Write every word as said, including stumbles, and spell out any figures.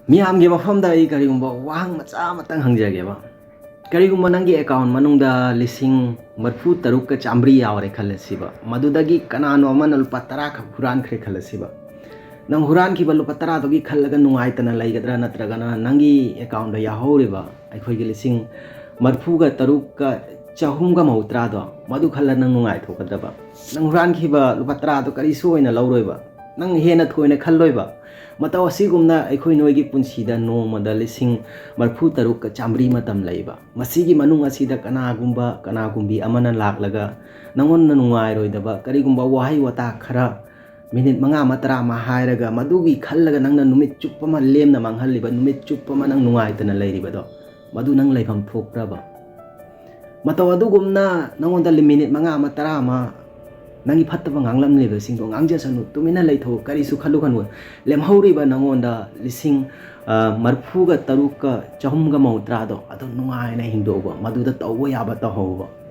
ꯃꯤꯌꯥꯝꯒꯤ ꯃꯐꯝꯗ ꯑꯩ ꯀꯔꯤꯒꯨꯝꯕ ꯋꯥꯍꯪ ꯃꯆꯥ ꯑꯃꯇꯪ ꯍꯪꯖꯒꯦꯕ꯫ ꯀꯔꯤꯒꯨꯝꯕ ꯅꯪꯒꯤ ꯑꯦꯀꯥꯎꯟ ꯃꯅꯨꯡꯗ ꯂꯤꯁꯤꯡ ꯃꯔꯤꯐꯨ ꯇꯔꯨꯛꯀ ꯆꯥꯝꯃꯔꯤ ꯌꯥꯎꯔꯦ ꯈꯜꯂꯁꯤꯕ, ꯃꯗꯨꯗꯒꯤ ꯀꯅꯥꯅꯣ ꯑꯃꯅ ꯂꯨꯄꯥ ꯇꯔꯥ ꯈꯛ ꯍꯨꯔꯥꯟꯈ꯭ꯔꯦ ꯈꯜꯂꯁꯤꯕ꯫ ꯅꯪ ꯍꯨꯔꯥꯟꯈꯤꯕ ꯂꯨꯄꯥ ꯇꯔꯥꯗꯨꯒꯤ ꯈꯜꯂꯒ ꯅꯨꯡꯉꯥꯏꯇꯅ ꯂꯩꯒꯗ꯭ꯔꯥ, ꯅꯠꯇ꯭ꯔꯒꯅ ꯅꯪꯒꯤ ꯑꯦꯀꯥꯎꯟꯗ ꯌꯥꯎꯍꯧꯔꯤꯕ ꯑꯩꯈꯣꯏꯒꯤ ꯂꯤꯁꯤꯡ ꯃꯔꯤꯐꯨꯒ ꯇꯔꯨꯛꯀ ꯆꯍꯨꯝꯒ ꯃꯧꯗ꯭ꯔꯥꯗꯣ, ꯃꯗꯨ ꯈꯜꯂ ꯅꯪ ꯅꯨꯡꯉꯥꯏꯊꯣꯛꯀꯗ꯭ꯔꯕ? ꯅꯪ ꯍꯨꯔꯥꯟꯈꯤꯕ ꯂꯨꯄꯥ ꯇꯔꯥꯗꯣ ꯀꯔꯤꯁꯨ ꯑꯣꯏꯅ ꯂꯧꯔꯣꯏꯕ, ꯅꯪ ꯍꯦꯟꯅ ꯊꯣꯏꯅ ꯈꯜꯂꯣꯏꯕ꯫ ꯃꯇꯧ ꯑꯁꯤꯒꯨꯝꯅ ꯑꯩꯈꯣꯏ ꯅꯣꯏꯒꯤ ꯄꯨꯟꯁꯤꯗ ꯅꯣꯡꯃꯗ ꯂꯤꯁꯤꯡ ꯃꯔꯤꯐꯨ ꯇꯔꯨꯛꯀ ꯆꯥꯝꯃꯔꯤ ꯃꯇꯝ ꯂꯩꯕ꯫ ꯃꯁꯤꯒꯤ ꯃꯅꯨꯡ ꯑꯁꯤꯗ ꯀꯅꯥꯒꯨꯝꯕ ꯀꯅꯥꯒꯨꯝꯕꯤ ꯑꯃꯅ ꯂꯥꯛꯂꯒ ꯅꯪꯉꯣꯟꯗ ꯅꯨꯡꯉꯥꯏꯔꯣꯏꯗꯕ ꯀꯔꯤꯒꯨꯝꯕ ꯋꯥꯍꯩ ꯋꯥꯇꯥ ꯈꯔ ꯃꯤꯅꯤꯠ ꯃꯉꯥ ꯑꯃ ꯇꯔꯥ ꯑꯃ ꯍꯥꯏꯔꯒ, ꯃꯗꯨꯒꯤ ꯈꯜꯂꯒ ꯅꯪꯅ ꯅꯨꯃꯤꯠ ꯆꯨꯞꯄ ꯑꯃ ꯂꯦꯝꯅ ꯃꯥꯡꯍꯜꯂꯤꯕ, ꯅꯨꯃꯤꯠ ꯆꯨꯞꯄ ꯑꯃ ꯅꯪ ꯅꯨꯡꯉꯥꯏꯇꯅ ꯂꯩꯔꯤꯕꯗꯣ, ꯃꯗꯨ ꯅꯪ ꯂꯩꯐꯝ ꯊꯣꯛꯄ꯭ꯔꯕ? ꯃꯇꯧ ꯑꯗꯨꯒꯨꯝꯅ ꯅꯪꯉꯣꯟꯗ ꯂꯤ-, ꯃꯤꯅꯤꯠ ꯃꯉꯥ ꯑꯃ ꯇꯔꯥ ꯑꯃ ꯅꯪꯒꯤ ꯐꯠꯇꯕ ꯉꯥꯡꯂꯝꯂꯤꯕꯁꯤꯡꯗꯣ ꯉꯥꯡꯖꯁꯅꯨ, ꯇꯨꯃꯤꯟꯅ ꯂꯩꯊꯣꯛꯎ, ꯀꯔꯤꯁꯨ ꯈꯜꯂꯨꯒꯅꯨ꯫ ꯂꯦꯝꯍꯧꯔꯤꯕ ꯅꯪꯉꯣꯟꯗ ꯂꯤꯁꯤꯡ, ꯑ, ꯃꯔꯤꯐꯨꯒ ꯇꯔꯨꯛꯀ ꯆꯍꯨꯝꯒ ꯃꯧꯗ꯭ꯔꯥꯗꯣ ꯑꯗꯨ ꯅꯨꯡꯉꯥꯏꯅ ꯍꯤꯡꯗꯣꯛꯎꯕ, ꯃꯗꯨꯗ ꯇꯧꯕ ꯌꯥꯕ ꯇꯧꯍꯧꯕ꯫